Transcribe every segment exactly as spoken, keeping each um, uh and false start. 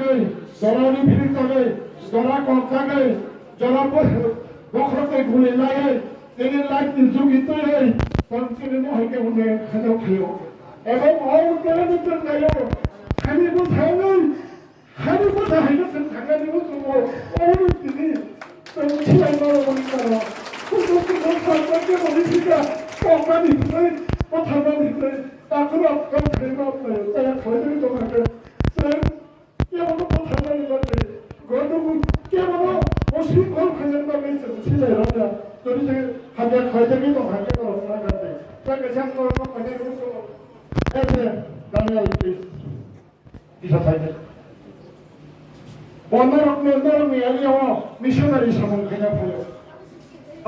Jora riphirik jagwi, jora kok jagwi, jora bo-, bokhorok tei guli laiwi, tini light ni jugi twiwi, tong chini no hai khe hwnwi khajo phaio. Ebong o uttara ni chwng naio, hani bwsangwi, hani bwsa hai khe chwng thangani bo chwngo, o hwnwi tini chwng silai ma rwmani karo. Kuchuk kuchuk sakma khe bo riphi kha, kokmani hwnwi, bwtharmani hwnwi, takhurok kok khaima phaio, chaya khlaijagwi tongma khe chwng Kebono bwtharnani bagwi, gwnangwi kebono oswk kol khainani bagwi chwng silai rwkha. Jodi se hamya khlaijagwi tong kha khe norok wngna kha tei. Tei kaisa ang norokno khainai rwkha. Ese Daniel, please. Kisa khainai. Bo norokno, norokni area o missionary samung khaina phaio.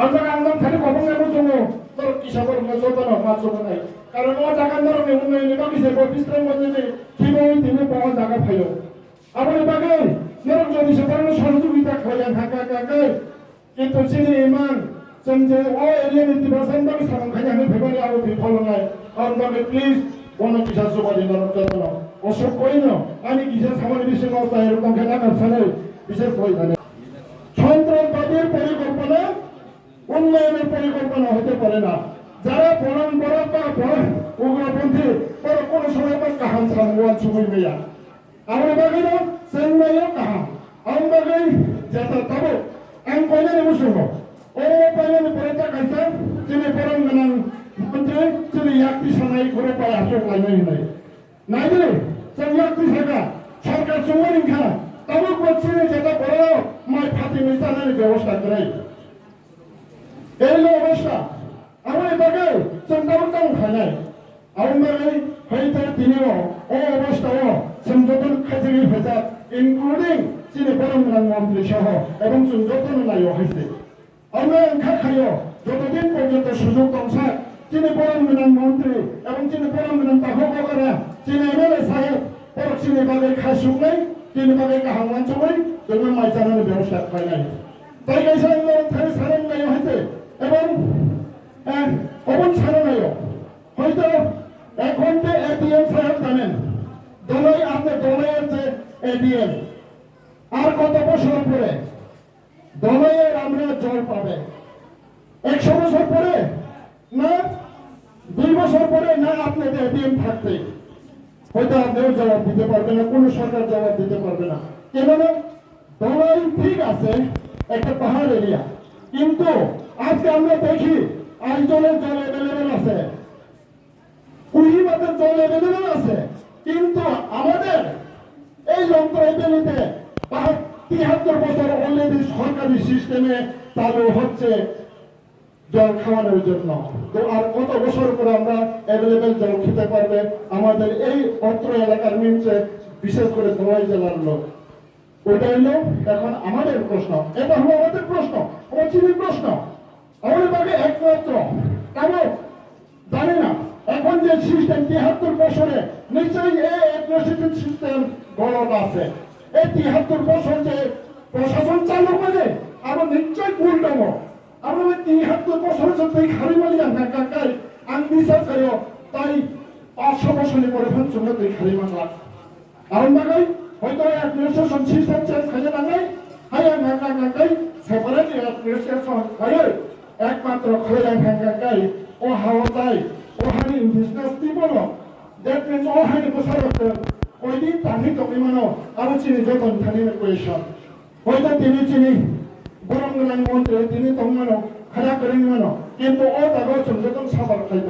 O jaga ang nang thani kobong nai muchungo, norok kisa borokno jotono ma chubunai. Karon o jaga norokni unnayonni bagwi se bo Bisramganjni khibiui tini bo o jaga phaio. Aboni bagwi norok jodi se borokno sohojogita khlai ang kha kha kha khe. Kintu chini imang, chwng je o area ni Tiprasani bagwi samung khaina hwnwi phaimani abo bifol wngnai. Aboni bagwi please bono kisa chuba di norok jotono. Oswk koino ani kisa samani bisingo chayarok tong khe nakarsanai, bishes khlai thani. সন্ত্রাসবাদীর পরিকল্পনা উন্নয়নের পরিকল্পনা হতে পারে না। যারা পরম্পরা বা পর-, উগ্রপন্থী, তারা কোনো সময় তার কাহান সামনে ছুঁই মেয়া। Aboni bagwi no chwng naio kaham. Aboni bagwi jeta tabuk ang koinani muchungo. O painani pore ta kaisa chini borom gwnang montri chini yakti sanai khoro pai achuk lainai hinwi. Naidi, chwng yakti saka, sorkar chumani wngkha, tabuk bo chini jeta borok mai phatini chanani bebosta kwrwi. Ei lo obostha, aboni bagwi chwng tabuk tamo khainai. Aboni bagwi hai ta tini o, o obostha o, chwng joto khaijagwi phaijak, including chini borom gwnang montri soho, ebong chwng jotono naio hai se. Omo wngkha khaio, jotodin porjonto sujok tongsa, chini borom gwnang montri ebong chini borom gwnang takhuk okra, chini M L A saheb, borok chini bagwi kha suknai, chini bagwi kaham uansugwi, chwngno mai chanani bebosta khlainai. Tai kaisa ang norok thani sanani naio hai se, ebong, eh, obon sanani naio. হয়তো এখন যে এডিএম সাহেব জানেন, দলাই, আপনি দলাইয়ের যে এডিএম, আর কত বছর পরে দলাইয়ের আমরা জল পাবে? একশো বছর পরে, না দুই বছর পরে, না আপনাদের এডিএম থাকতে? হয়তো আপনিও জবাব দিতে পারবেন না, কোনো সরকার জবাব দিতে পারবে না। কেননা দলাই ঠিক আছে, একটা পাহাড় এরিয়া, কিন্তু আজকে আমরা দেখি আইজলের জল অ্যাভেলেবল আছে, কুহিমাতে জল অ্যাভেলেবল আছে, কিন্তু আমাদের এই যন্ত্র এতে নিতে তা-, তিয়াত্তর বছর অলরেডি সরকারি সিস্টেমে চালু হচ্ছে জল খাওয়ানোর জন্য। তো আর কত বছর পরে আমরা অ্যাভেলেবল জল খেতে পারবে আমাদের এই অত্র এলাকার মিনসে, বিশেষ করে ধলাই জেলার লোক? ওটা হলো এখন আমাদের প্রশ্ন, এটা হলো আমাদের প্রশ্ন, আমার চিনির প্রশ্ন। আমার বাকি একমাত্র, কারণ জানি না, এখন যে সিস্টেম তিয়াত্তর বছরে নিশ্চয়ই এই অ্যাডমিনিস্ট্রেটিভ সিস্টেম গলত আছে। এই তিয়াত্তর বছর যে প্রশাসন চালু করে, আরো নিশ্চয়ই ভুল দেবো। Aboni twi hapta bosor se twi khari mali ang kha kha kai ang bisa khaio tai paanch sho bosor ni pore phan chwngno twi khari mangla. Aboni bagwi hoito administration system change khaina nangnai, hai ang kha kha kai separate administration khaiwi ekmatro khlai ang kha kha kai o hao tai o hani indigenous people no, that means o hani bwsarok koidin tangwi tongwi mano abo chini jotoni thani question. Hoito tini chini borom gwnang montri tini tongmano, khara kwrwngmano, kintu o jaga o chwng joto suffer khlai tongo.